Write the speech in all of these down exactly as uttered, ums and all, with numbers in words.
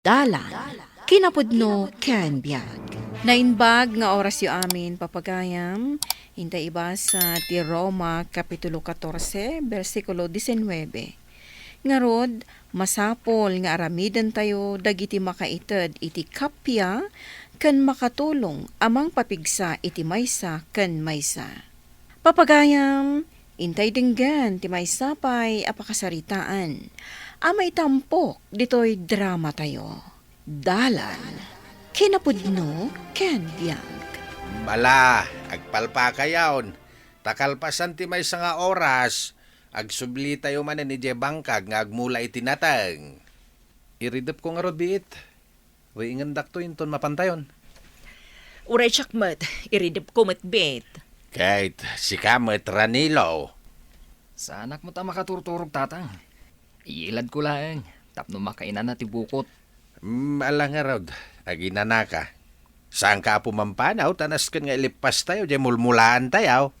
Dalan, kinapudno ken biag. Naimbag nga orasyo amin, papagayam. Intay ibasa ti Roma, Kapitulo katorse, bersikulo disinnuebe. Ngarud, masapul nga aramidentayo dagiti makaited iti kappia ken makatulong a mangpapigsa iti maysa ken maysa. Papagayam, intay denggen ti maysa pay a pakasaritaan a maitampok ditoy dramatayo. Dalan, kinapudno ken biag. Ala, agpalpakayon, ta kalpasan ti maysa nga oras, agsublitayo manen idiay bangkag nga agmula iti nateng. Iridepko ngarud, biit. Riingandakto inton mapantayon. Uray siak met, iridepko met, biit. Ket sika met, Ranilo. Saanak met a makaturturog, Tatang. Iyiladko laeng tapno makainana ti bukot. Mm, ala ngarud, aginanaka. Saanka a pumampanaw ta nasken nga ilippastayo diay mulmulaantayo.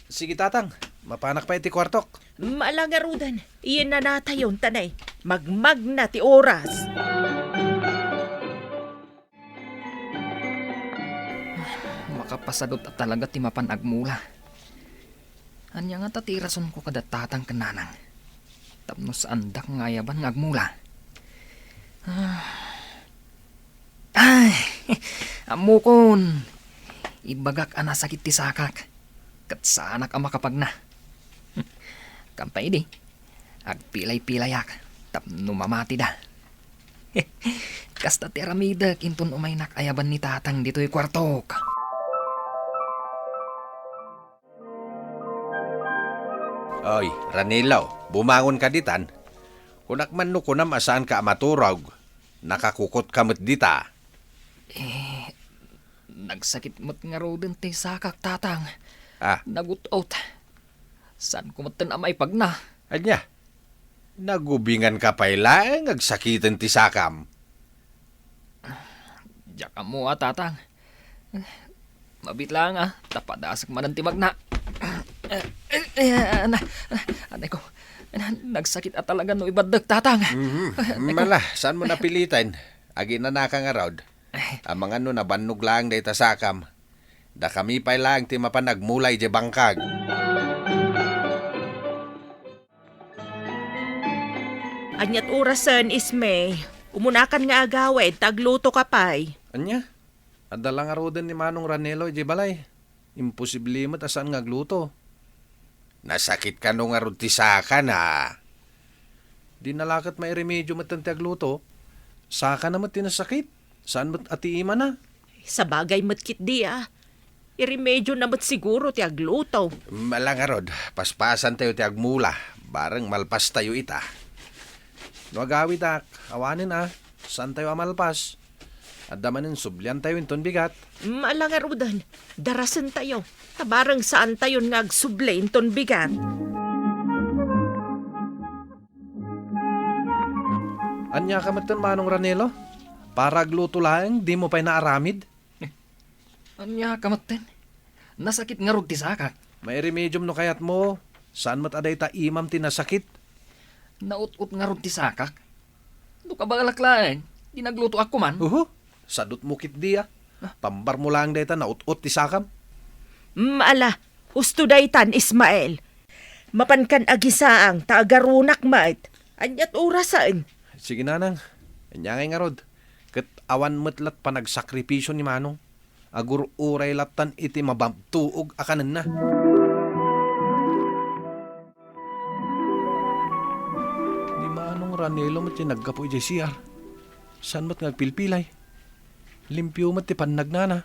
Sige, Tatang, mapanak pay iti kuartok. Mm, ala ngaruden, iyananatayon ta nay, magmagna ti oras. Makapasadut a talaga ti mapan agmula. Ania ngata ti irasonko kada Tatang ken Nanang tapno saandak nga ayaban nga agmula? Ah. Ay, ammokon. Ibagak a nasakit ti sakak, ket saanak a makapagna. Kampay idi, agpilay-pilayak tapno mamatida. Kasta ti aramidek inton umaynak ayaban ni Tatang ditoy kuartok. Oy, Ranilo, bumangon ka ditan. Kunak man no kunam a saanka a maturog, nakakukotka met dita. Eh, nagsakit met ngaruden ti sakak, Tatang. Ah. Nagut-ot. Saanko metten a maipagna. Ania? Nagubinganka pay laeng agsakiten ti sakam. Diak ammo a, Tatang. Mabiit laeng a, ta padasek manen ti magna. Eh, eh, eh, ana, anay ko. Nagsakit a talaga no ibaddek, Tatang. Mhm. Anay ko. Mala, saanmo napiliten? Aginanaka ngarud. Amangan no nabannog laeng dayta sakam. Dakami pay laeng ti mapan agmula idiay bangkag. Ania't orasen, Isme? Umunakan nga agawid, ta aglutoka pay. Ania? Adda la ngaruden ni Manong Ranelo idiay balay. Imposible met a saan nga agluto. Nasakit kano ngarud ti sakana? Dina la ket mairemedio metten ti agluto. Sakana met ti nasakit. Saan met a ti imana? Sabagay met ketdi a. Iremedio na met siguro ti agluto. Ala ngarud, paspasantayo ti agmula, bareng malpastayo ita. No agawidak, awanen a, saantayo a malpas. Adda manen subliantayo inton bigat. Mm, ala ngaruden, darasentayo, ta bareng saantayon nga agsubli inton bigat. Ania ka metten, Manong Ranelo? Para agluto laeng, dimo pay naaramid? Ania ka metten? Nasakit ngarud ti sakak. Mairemediom no kayatmo, saan met a dayta imam ti nasakit. Naut-ot ngarud ti sakak. No kabaelak laeng, di naglutoak koman. Uhu, sadutmo ketdi a. Ah. Pambarmo laeng dayta naut-ot ti sakam. Mm, ala, husto daytan, Ismael. Mapankan agisaang ta agarunak met. Ania't orasen? Sige, Nanang. Ania ngay ngarud? Ket awan met lat panagsakripisio ni Manong. Agur-uray lattan iti mababtuog a kanenna. Ni Manong Ranelo met ti naggapu idiay C R. Saan met nga agpilpilay? Limpio met ti pannagnana.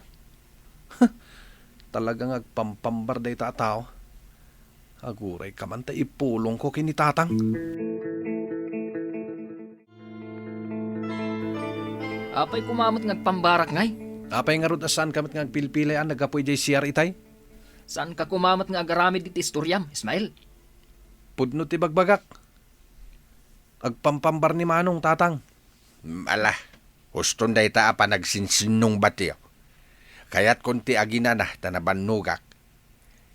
Talaga nga agpampambar dayta a tao. Aguray ka man ta ipulongko ken ni Tatang. Apay koma met nga agpambarak ngay? Apay ngarud a saanka met nga agpilpilay a naggapu idiay C R itay? Saanka koma met nga agaramid iti istoriam, Ismael? Pudno ti bagbagak. Agpampambar ni Manong, Tatang. Mm, ala, huston dayta a panagsinsinnungbatyo. Kayatkon ti aginana ta nabannogak.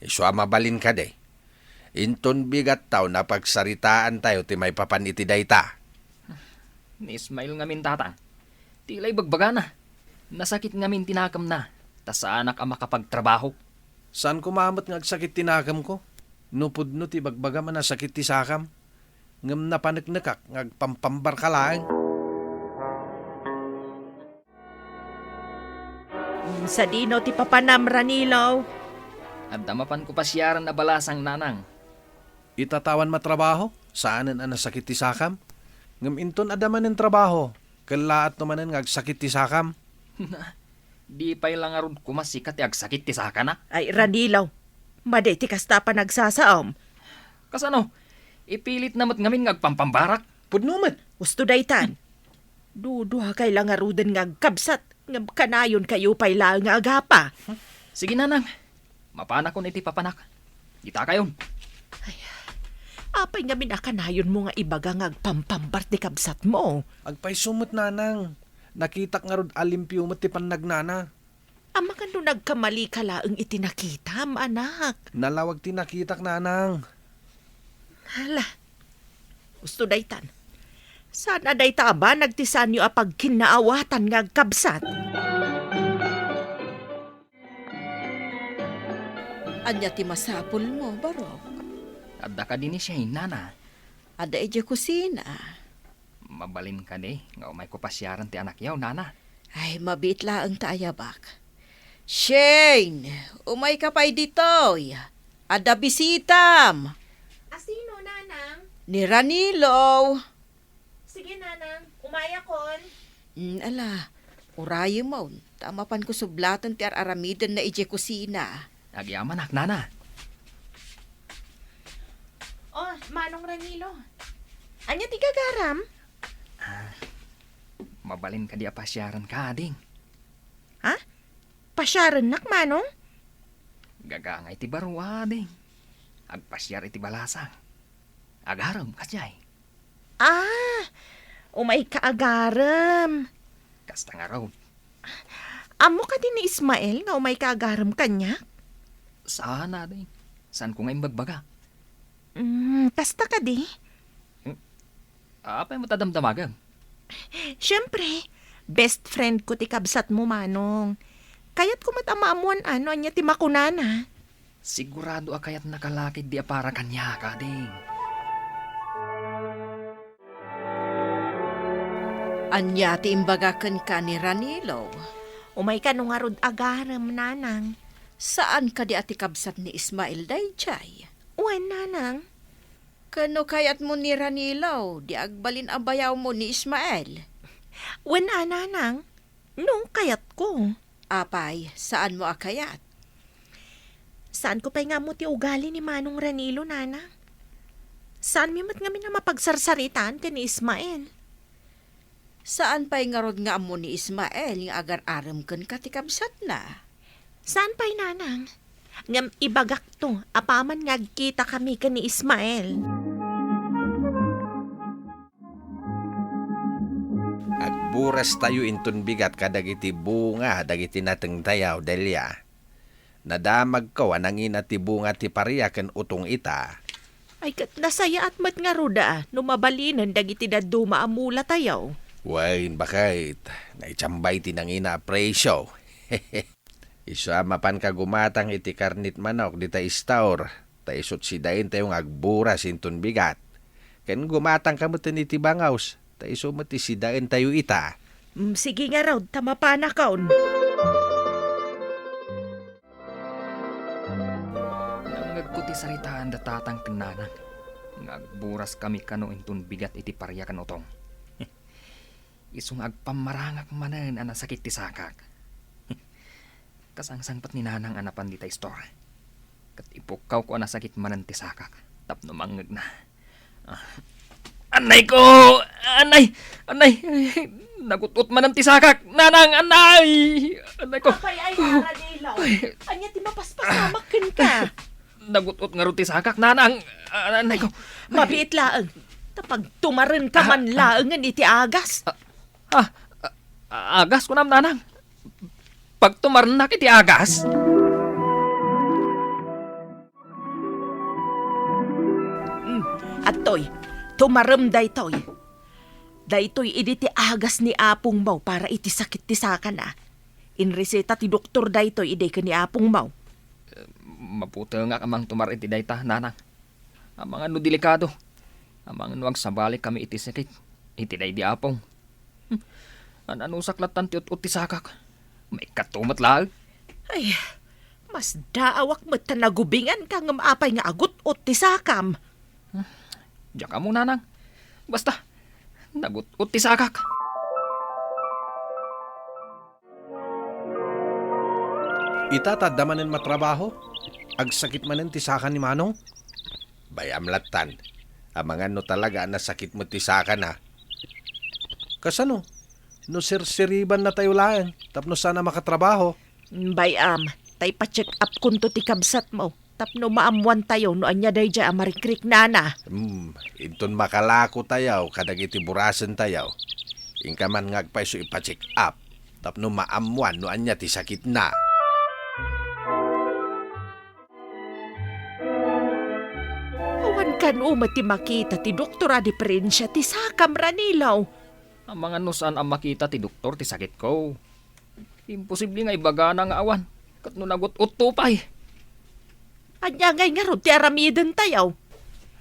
Isu a mabalin kadi, inton bigattaw napagsaritaantayo ti maipapan iti dayta. Ni Ismael ngamin, Tatang. Ti la ibagbagana. Nasakit ngamin ti nakemna, ta saanak a makapagtrabaho. Saan koma met nga agsakit ti nakemko? No pudno ti ibagbagam a nasakit ti sakam, ngem napaneknekak nga agpampambarka laeng. Mm, sadino ti papanam, Ranilo? Adda mapanko pasiaren a balasang, Nanang. Ita ta awan matrabaho, saanen a nasakit ti sakam. Ngem inton adda manen trabaho, kellaatto manen nga agsakit ti sakam. Di pay la ngarud koma sika ti agsakit ti sakana? Ay, Ranilo, madi ti kasta a panagsasaom. Kasano? Ipilitna met ngamin nga agpampambarak? Pudno met. Husto daytan. Duduakay la ngaruden nga agkabsat, ngem kanayonkayo pay laeng nga agapa. Sige, Nanang. Mapanakon iti papanak. Ditakayon. Ay, apay ngamin a kanayonmo nga ibaga nga agpampambar ti kabsatmo? Agpayso met, Nanang. Nakitak ngarud a limpio met ti pannagnana. Amangan no nagkamali ka laeng iti nakitam, anak. Nalawag ti nakitak, Nanang. Hala, husto daytan. Saan a dayta a banag ti saanyo a pagkinnaawatan nga agkabsat? Ania ti masapulmo, Barok? Adda kadi ni Shane, Nana? Adda idiay kusina. Mabalin kadi nga umayko pasiaren ti anakyo, Nana? Ay, mabiit laeng ta ayabak. Shane, umayka pay ditoy. Adda bisitam. Asino, Nanang? Ni Ranilo. Sige, Nanang. Umayakon. Mm, ala, urayemon, ta mapanko sublaten ti ar-aramidenna idiay kusina. Agyamanak, Nana. Oh, Manong Ranilo. Ania ti gagaram? Ah, mabalin kadi a pasiarenka, ading? Ha? Pasiarennak, Manong? Gagangay ti baro, ading. Agpasiar iti balasang. Agarem, kadiay. Ah, umayka agarem. Kasta ngarud. Ammo kadi ni Ismael nga umayka agarem kaniak? Saan, ading. Saanko nga imbagbaga. Mm, kasta kadi? Hmm? Apay met a damdamagem? Siempre, best friend ko ti kabsatmo, Manong. Kayatko met a maammoan no ania ti makunana. Sigurado a kayatnaka la ketdi a para kaniak, ading. Ania ti imbaga kenka ni Ranilo? Umayka no ngarud agarem, Nanang. Saan kadi a ti kabsat ni Ismael daydiay? Wen, Nanang. Ken no kayatmo ni Ranilo, di agbalin a bayawmo ni Ismael? Wen a, Nanang. No kayatko. Apay, saanmo a kayat? Saanko pay nga ammo ti ugali ni Manong Ranilo, Nana. Saanmi met ngamin a mapagsarsaritaan ken ni Ismael. Saan pay ngarud nga ammo ni Ismael nga agar-arem kenka ti kabsatna? Saan pay, Nanang? Ngem ibagakto apaman nga agkitakami ken ni Ismael. Agburas tayo inton bigat kadagiti bunga dagiti natengtayo, Delia. Nadamagko a nangina ti bunga ti paria ken utong ita. Ay, ket nasayaat met ngarud a no mabalinen dagiti dadduma a mula tayo. Wen, baket, naicambay ti nangina a presyo. Isu a mapanka gumatang iti karnit manok dita istor, ta isut sidaentayo nga agburas inton bigat. Ken gumatangka met iti bangaws, ta isu met ti sidaentayo ita. Mm, sige ngarud, ta mapanakon. Nangngegko ti saritaan da tatang ken nanang nga agburaskami kano inton bigat iti paria ken utong. Isu nga agpammarangak manen a nasakit ti sakak. Kasangsangpet ni nanang a napan dita istor. Ket ipukkawko a nasakit manen ti sakak tapno mangngegna. Ah. Anay ko! Anay! Anay! Nagut-ot manen ti sakak! Nanang! Anay! Anay ko! Apay ay, Ara Dilaw? Ay. Ania ti mapaspasamak kenka? Nagut-ot ngarud ti sakak, nanang! Ah, anay ko! Mabiit laeng. Ta pagtumarenka man laengen iti agas. Ah, ah, ah, agas kunam, nanang? Pagtumarennak iti agas? Mm, adtoy, tumarem daytoy. Daytoy idi ti agas ni apongmo para iti sakit ti sakana. Inreseta ti doktor daytoy idi ken ni apongmo. Mabutengak a mangtumar iti dayta, nanang. Amangan no delikado. Amangan no agsabali kami iti sakit. Iti daydi apong. Hmm. An-anusak lattan ti ut-ut ti sakak. Maikkato met laeng. Ay, mas daawak met ta nagubinganka ngem apay nga agut-ut ti sakam. Hmm. Diak ammo, nanang. Basta, nagut-ut ti sakak. Ita ta adda manen matrabaho, agsakit manen ti saka ni Manong. Bay-am lattan, amangan no talaga a nasakit met ti sakana. Kasano? No sirsiribanna tayo laeng tapno saan a makatrabaho. Bay-am, ta ipa-check up konto ti kabsatmo. Tapno maammoan tayo no ania daydiay a marikriknana. Hmm, inton makalako tayo kadagiti burasen tayo, inka man nga agpayso ipa-check up tapno maammoan no ania ti sakitna. Awan kano met ti makita ti doktor a diperensia ti sakam, Ranilo. Amangan no saan a makita ti doktor ti sakitko. Imposible nga ibagana nga awan, ket no nagut-utto pay. Ania ngay ngarud ti aramidentayo?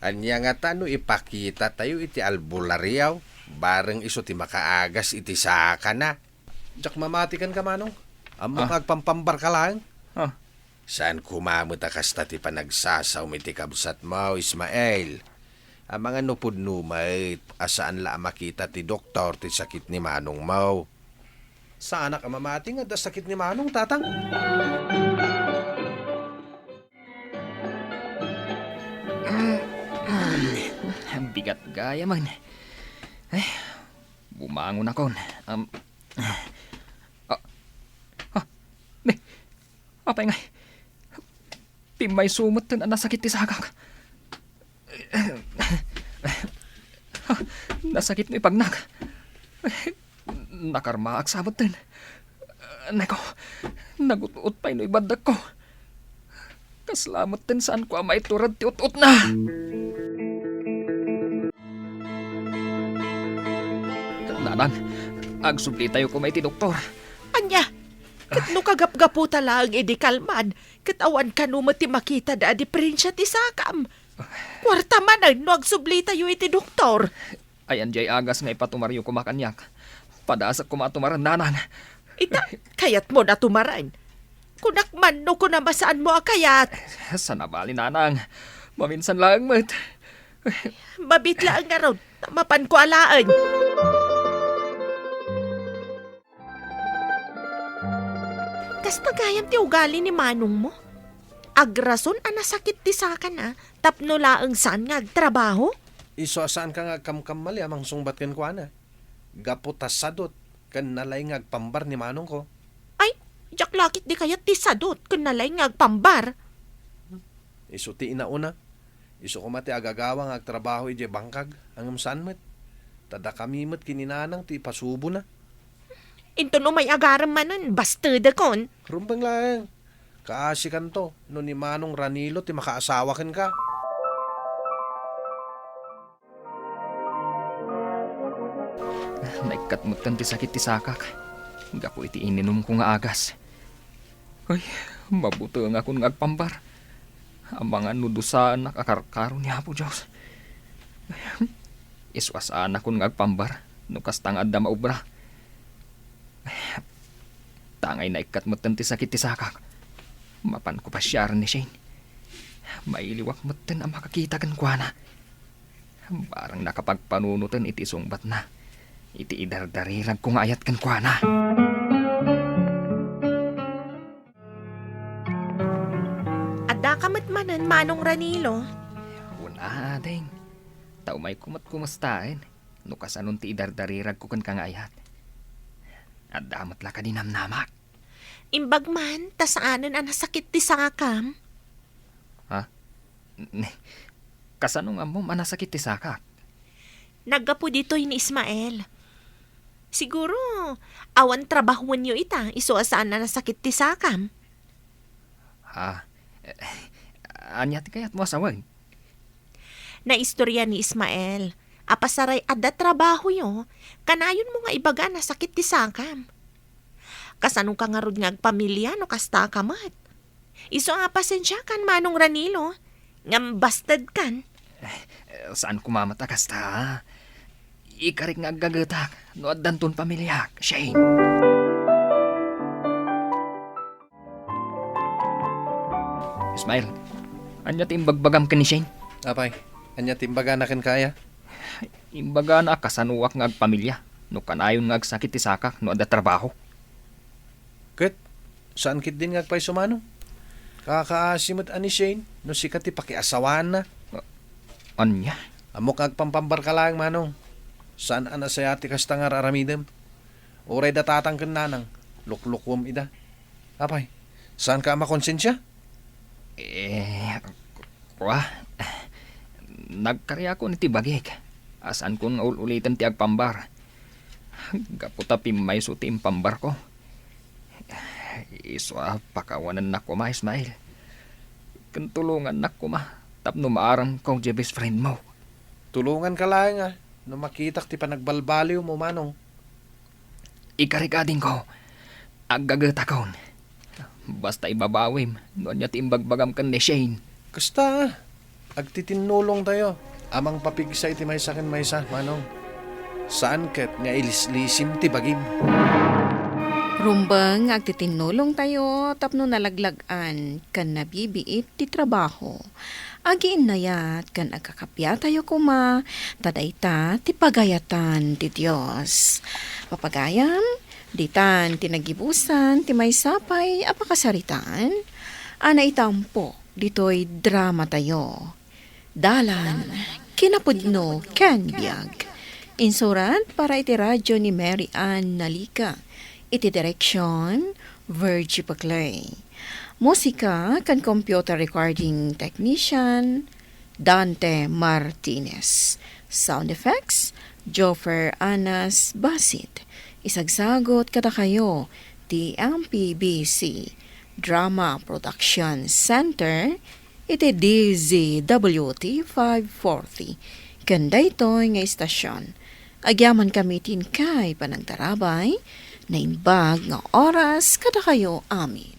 Ania ngata no ipakitatayo iti albularyo, bareng isu ti makaagas iti sakana? Diak mamati kenka, Manong. Ammok Ah. nga agpampambarka laeng. Ah. Saan koma met a kasta ti panagsasawem iti kabsatmo, Ismael. Amangan no pudno met a saan la a makita ti doktor ti sakit ni manongmo. Saanak a mamati nga adda sakit ni manong, Tatang. Bigat gayam. Ay, bumangon akon. Um, ah, ah, ne, Apay ngay, pimmayso metten a nasakit ti sakak. Nasakit no ipagnak. Nakarmaak sa metten. Neko, nagut-ut pay no ibaddekko. Kasla metten saanko a maitured ti ut-utna. Nanang, agsublitayo koma iti doktor. Ania? Ket no kagapgaputa laeng idi kalman, ket awan kano met ti makitada a diperensia ti sakam. Kuarta manen no agsublitayo iti doktor. Ayan diay agas nga ipatumaryo koma kaniak. Padasek koma a tumaren, nanang. Ita, kayatmo na tumaren. Kunak man no kunam a saanmo a kayat. Saan a bali, nanang. Maminsan laeng met. Mabiit laeng ngarud, ta mapanko alaen. Kasta gayam ti ugali ni manongmo. Agrason a nasakit ti sakana tapno laeng saan nga agtrabaho? Isu a saanka nga agkamkamali a mangsungbat kenkuana. Gapu ta sadot ken nalaing nga agpambar ni manongko. Ay, diak la ketdi kayat ti sadot ken nalaing nga agpambar. Isu ti inauna. Isu koma ti agagawa nga agtrabaho idiay bangkag, ngem saan met. Ta dakami met ken ni nanang ti ipasubona. Inton umay agarem manen, bastedekon. Rumbeng laeng. Kaasikanto no ni Manong Ranilo ti makaasawa kenka. Naikkat metten ti sakit ti sakak gapu iti ininumko nga agas. Ay, mabutengakon nga agpambar. Amangan no dusaennak a karkaro ni Apo Dios. Isu a saanakon nga agpambar no kasta nga adda maobra. Tangay naikkat metten ti sakit ti sakak. Mapanko pasiaren ni Shane. Mailiwak metten a makakita kenkuana. Barang nakapagpanunoten iti sungbatna iti idardariragko nga ayat kenkuana. Addaka met manen, Manong Ranilo? Wen a, ading. Ta umayko met kumustaen no kasanon ti idardariragko kenka nga ayat. Adda met la kadi namnamak? Imbag man ta saanen a nasakit ti sakam. Ha? Ne, kasano nga ammom a nasakit ti sakak? Naggapu ditoy ni Ismael. Siguro, awan trabahoenyo ita, isu a saan a nasakit ti sakam. Ha? Eh, ania ti kayatmo a sawen? Naistorya ni Ismael. Apasar ay adda trabahoyo, kanayonmo nga ibaga a nasakit ti sakam. Kasanoka ngarud nga agpamilia no kastaka met? Isu a pasensiakan, Manong Ranilo, ngem bastedkan. Eh, saan koma met a kasta, a? Ikarik nga aggagetak no addanton pamiliak, Shane. Ismael, ania ti imbagbagam ken ni Shane? Apay, ania ti imbagana kenka aya? Imbagana a kasanoak nga agpamilia no kanayon nga agsakit ti sakak no adda trabaho. Ket saan ketdin nga agpayso, Manong? Kakaasi met a ni Shane no sika ti pakiasawaanna. A-, ania? Ammok nga agpampambarka laeng, Manong. Saan a nasayaat ti kasta nga ar-aramidem. Uray da tatang ken nanang, luklukuem ida. Apay, saanka a makonsensia? Eh, kua, nagkariakon iti bagik a saankon nga ul-uliten ti agpambar. Gapu ta pimmayso ti impambarko. Isu a pakawanennak koma, Ismael. Ken tulongannak koma tapno maaremko diay best friendmo. Tulonganka laeng a no makitak ti panagbalbaliwmo, Manong. Ikarik, adingko, aggagetakon. Basta ibabawim no ania ti imbagbagam ken ni Shane. Kasta, agtitinnulongtayo a mangpapigsa iti maysa ken maysa, Manong. Saan ket nga ilislisim ti bagim. Rumbeng nga agtitinnulongtayo tapno nalaglag-an ken nabibiit ti trabaho. Agiinnayat ken agkakapiatayo koma, ta dayta ti pagayatan ti Dios. Papagayam, ditan ti nagibusan ti maysa pay a pakasaritaan a naitampo ditoy dramatayo. Dalan, kinapudno, ken biag. Insurat para iti radyo ni Mary Ann Nalica. Iti direksyon, Virgie Paclay. Musika ken computer recording technician, Dante Martinez. Sound effects, Joffer Anas Basit. Isagsagot kadakayo ti M P B C Drama Production Center iti D Z W T five forty. Ken daytoy nga istasyon, agyamankami ti inkay panangtarabay, naimbag nga oras kadakayo amin.